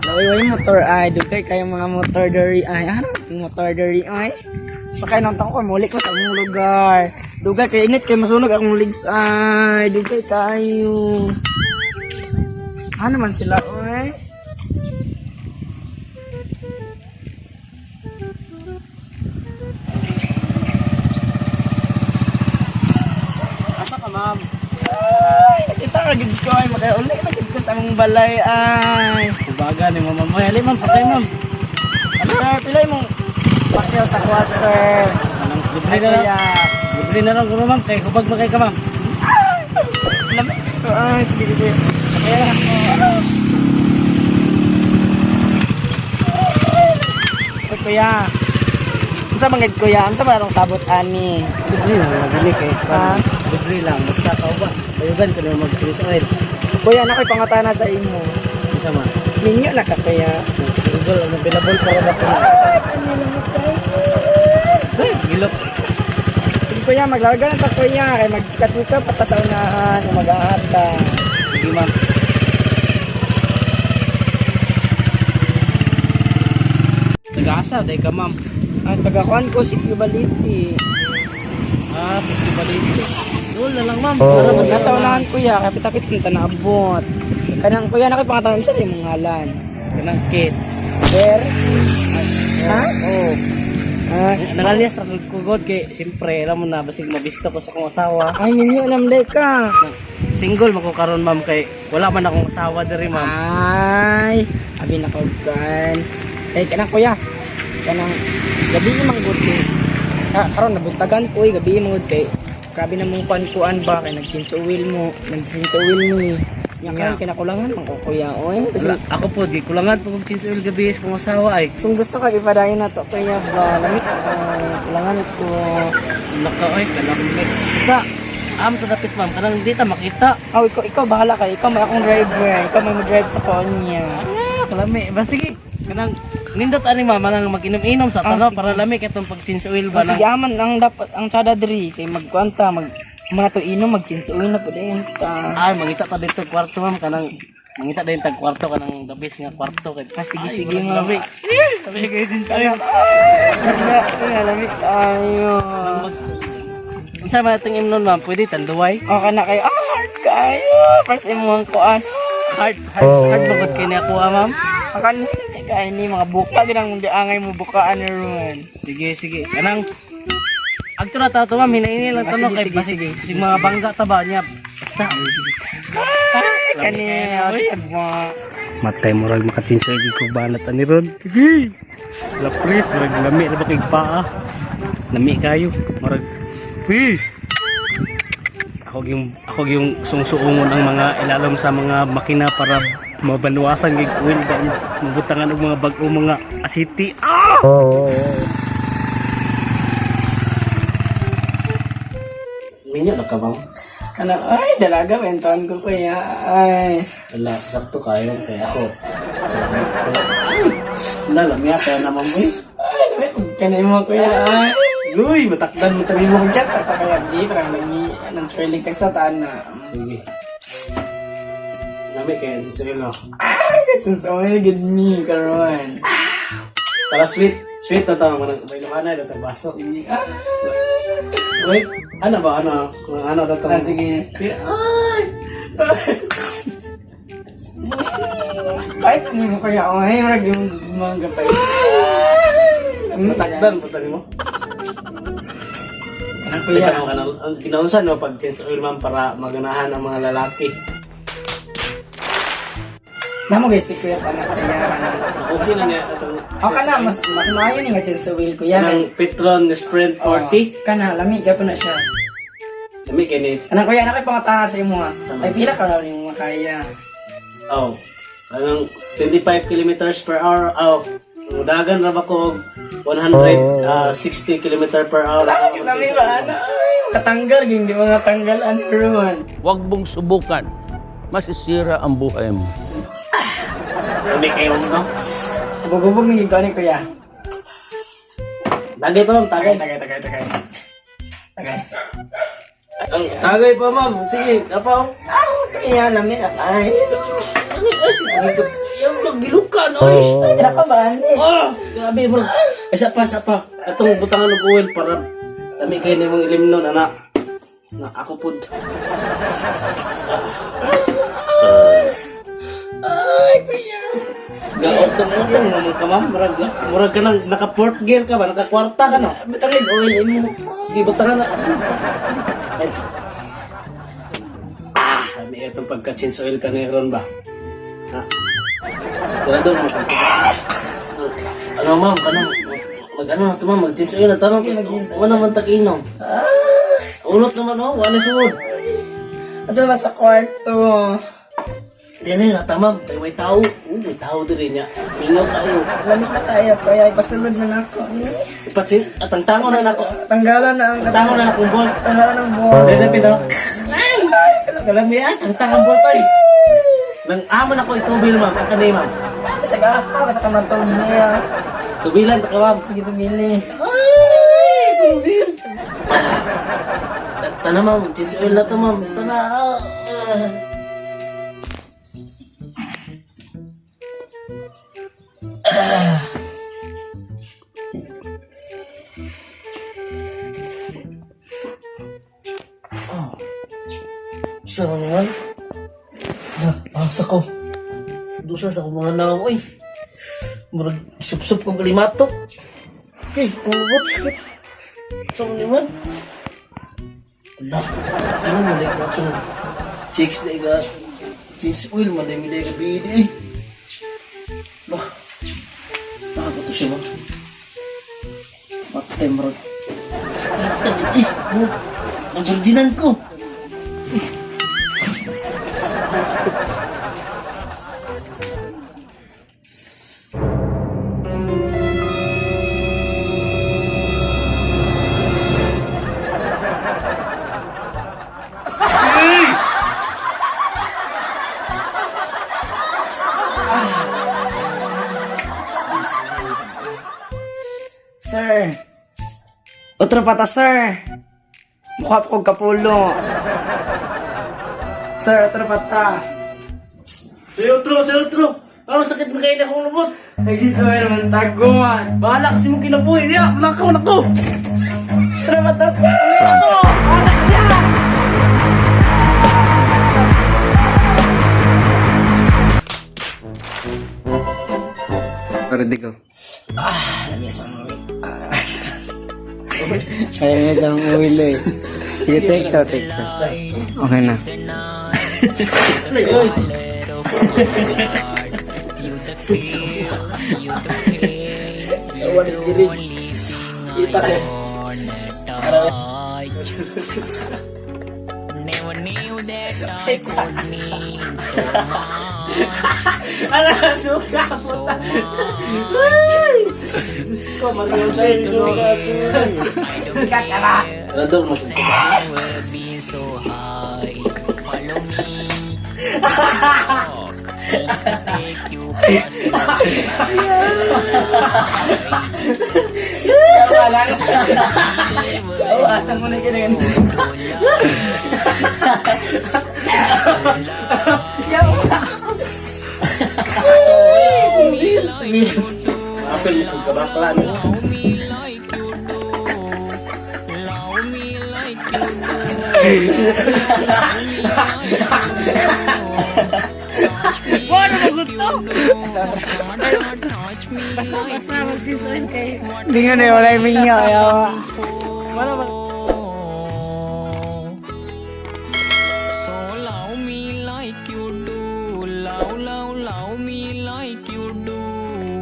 Lawi way motor ay, dugay kayo mga motor diri ay. Ano motor diri ay? Sakay nang ko muli ko sa among lugar. Dugay kay init kay masunog akong legs ay. Dugay kayo. Ano man sila oy? Asa ka, ma'am? Ay, nakita ra gid ko ay makauli ra gid ko sa among balay ay. Kubaga ni ma'am. Ay, ali, ma'am, sakay, ma'am. Sir, pila imong pakyaw sa kuha, sir. Anong libre Ay, na lang. kuya. Libre na lang, guro, ma'am. Kay hubag ba kay ka, ma'am? Lamig ko ay, sige sige. Kaya Ay, kuya. Unsa man gid kuya? Unsa man atong sabot ani? Libre lang, lagi kay. Ha? Libre lang. Basta ka ba? Bayugan ka na mag-change oil. Kuya, na ko'y pangatana sa imo. Unsa man? Minyo na ka kuya. Single, ang available para ba ko? Ay, kanya kayo. Ay, gilok. Sige kuya, maglarga na ta kuya. Kay magchika-chika pata sa unahan. Mag-ahata. Sige, ma'am. Nag-asa, day ka, ma'am. Ang tagakuan ko, si Cubaliti. Ah, 60 baliti. Doon na lang, ma'am. Oh. Nasa unahan kuya, kapit-kapit kung naabot. Kanang kuya, na ko'y pangatana sa imong ngalan. Kanang kit. Sir? Ha? Oo. Ah, Nangalyas ako kugod kay siyempre alam mo na basig mabisto ko sa akong asawa. ay, minyo namday ka. Single man ko karon, ma'am, kay wala man akong asawa diri, ma'am. Ay, abi na kan. Eh, kanang kuya. Kanang gabi mang gud kay. Karon nabuntagan ko eh, gabi mang gud kay. Grabe na mong kuan-kuan ba kay nag-change oil mo, nag-change oil ni. Nya karon kinakulangan man ko kuya oy. Kasi Wala, ako po di kulangan po kog 15 oil gabi sa akong asawa ay. kung gusto ka ipadayon na to kuya ba, lamit ay kulangan ko. Naka oy kalami. Sa am to dapit, ma'am, kanang di ta makita. Aw, ikaw bahala kay, ikaw may akong driver, ikaw may mo-drive sa konya. Ah, kalami. Ba sige, kanang nindot ani, ma'am, manang mag-inom-inom sa Ah, tanaw sige. para lami kay tong pag change oil ba Oh, na. sige aman ang dapat ang tsada diri kay magkuan ta mag mga to inom mag change oil na pud dayon ta. Ay, mangita ta dito kwarto, ma'am, kanang mangita din tag kwarto kanang the best nga kwarto kay. Ah, sige, Ay, sige, murag ma'am. lami. Sabi kayo din tayo. Nga, nga, lamig tayo. Unsa man atong imnon, ma'am? Pwede tanduay. Okay na kayo. Ah, hard kayo. First imo ang kuan. Hard, hard, hard bagod kay niya kuha, ma'am. Ang kanin kay ni mga buka ginang mundi angay mo bukaan ni Ruan. Sige, sige. Kanang Agto na ta to, ma'am, hinaini lang Ah, to no sige, kay sige, basig sige, sige, mga bangga ta ba niya. Basta. Kani, Oy. mo. Matay murag makachinsay ko banat ani ron. Sige. Lapris murag lami ra ba kay paa. Lami kayo murag. Uy. Ako yung sungsuungon ang mga ilalom sa mga makina para mabanwasan gig oil ba mabutangan og mga bag-o mga asiti. Ah! Minyo na ka ba? Kana ay dalaga benton ko kuya. Ay. Wala, sakto kayo kaya ako. Wala, lamya kaya naman mo eh. Ay, kani mo kuya. Ay. Uy, matakdan mo tabi mo. Chat sa ta kuya di parang lami nang trailing tag sa taan na. Sige. Lami kaya sa ilo. Ay, kasi sa mga gid ni karon. Para sweet. Sweet na tama mo ng may lumana na baso. Ah, Uy, ano ba? Ano? Kung ano na ah, sige. Ay! Kahit hindi mo kaya, ay, marag yung mga gapay. Matakdan mo tabi mo. Anong Kuya, kuya? ang kinausan mo pag change oil, ma'am, para maganahan ang mga lalaki. Namo guys, si kuya pa na kaya. Okay na niya itong O ka na, mas maayo ni nga chance sa wheel kuya. kanang Petron Sprint 40. Kana, lami, gapo na siya. Lami kay ni Anang kuya, anang ko'y pangatahan sa imo ha. Sama. Ay, pila ka na yung mga kaya. Oh. Anong 25 kilometers per hour. Oh. Mudagan ra ba ko og 160 kilometer per hour. Ay, lami ba? Ano? Ay, mga tanggal, hindi mga tanggal, ano ruman. Huwag mong subukan. Masisira ang buhay mo. Lami kayo no. Bububog ni ko ni kuya. Tagay pa, ma'am, tagay. Tagay, tagay, tagay, tagay. Tagay. Ang tagay pa, ma'am. Sige, apa oh. Kuya, lami na ay. Ano ay sige ito. Yung maggilukan oy. Kaya ka ba? Ah, grabe mo. Isa pa, isa pa. Atong butangan og oil para lami kay nimong ilimnon ana. Na ako pud. Ay, kuya. Gaotong-otong naman ka, ma'am. Murag, murag ka nang naka fourth gear ka ba? Naka kwarta ka no? Butangin oil imo. Sige, butangan na. Ah, may itong pagka-change oil ka na ron ba? Ha? Tara doon, mag- Ano ma'am, kanang mag ano na to ma'am, mag-change oil na tarong. Sige, mag-change oil. Wala man takinom. Ulot naman oh, wala sugod. Ato na sa kwarto. Dili na ta ma'am, kay may tao. Oh, may tao diri niya. Mingaw kayo. Lami na kayo, kuya. Ipasulod na nako. Ipatsin, atang tango na nako. Tanggalan na ang Tango na akong bolt. Tanggalan ang ball. Sa pito. Ay, kalami ah, tangtang ang bolt ay. Nang amon ako itubil ma'am, ang kanay ma'am. Basta ka, basta ka man niya. Tubilan ta ka ma'am. Sige, tumili. Ay, tubil. Tana ma'am, change oil na to ma'am. Tana. Ah. Saan naman? Na, asa ko. Dusa sa akong mga naong, oy. Murag, sup-sup kong kalimatok. Okay, ang sakit. Saan naman? Ala, ano mo na ikaw itong chicks na ika. Chicks oil, madami na ika bidi eh. Ala, nakaka to siya ba? Matay murag. Sakita eh. Oh, nagurdinan ko. Sir. Otro pata, sir. Mukha pa kong kapulo. Sir, otro pata. Sa otro, sa otro. Ano sakit mo kayo na akong lubot? Ay, dito ay naman taguan. Bahala kasi mong kinabuhi. Diya, nakaw, nako. Otro pata, sir. Ako! Anak siya! Ready go. Ah, lamis ang uwi. Kaya nga ang ulo eh. Sige, take two, take two. Okay na. Ay, oy. Wala diri. Kita kayo. Never knew that I could mean so much, Ala, suka. so much. Diyos ko, Maria suka. I don't care. Ano daw, mas Never been so high. Follow me. Walk. Let me take you past the sky. Wala na. Wala mo na ganyan. Apel mo kabakla no. Love me like you do. Love me like you do. Touch me like Hindi nga na wala yung minyo. Ayaw. Wala.